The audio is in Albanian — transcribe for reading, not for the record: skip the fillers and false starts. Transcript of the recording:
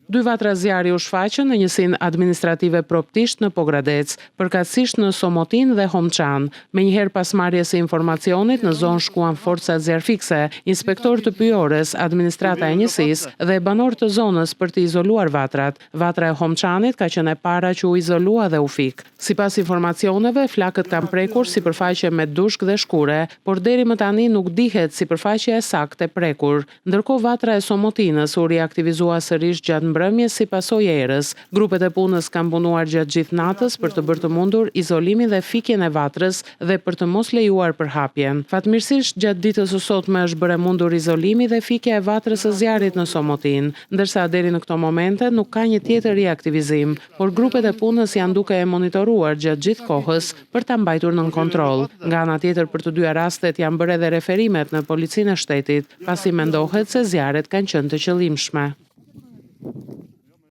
Dy vatra zjarri u shfaqën në njësinë administrative Proptisht në Pogradec, përkatësisht në Somotinë dhe Homçan. Menjëherë pas marrjes së informacionit, në zonë shkuan forcat zjarrfikëse, inspektorë të pyjores, administrata e njësisë dhe banorë të zonës për të izoluar vatrat. Vatra e Homçanit ka qenë e para që u izolua dhe u fik. Sipas informacioneve, flakët kanë prekur sipërfaqe me dushk dhe shkure, por deri më tani nuk dihet sipërfaqja e saktë e prekur. Ndërkohë vatra e Somotinës u riaktivizua sërish gjatë mbrëmjes si pasojë e erës. Grupet e punës kanë punuar gjatë gjithë natës për të bërë të mundur izolimin dhe fikjen e vatrës dhe për të mos lejuar përhapjen. Fatmirësisht gjatë ditës së sotme është bërë e mundur izolimi dhe fikja e vatrës së zjarrit në Somotinë, ndërsa deri në këto momente nuk ka një tjetër riaktivizim, por grupet e punës janë duke e monitoruar gjatë gjithë kohës për ta mbajtur nën kontroll. Nga ana tjetër për të dyja rastet janë bërë edhe referimet në Policinë e Shtetit, pasi mendohet se zjarret kanë qenë të qëllimshme.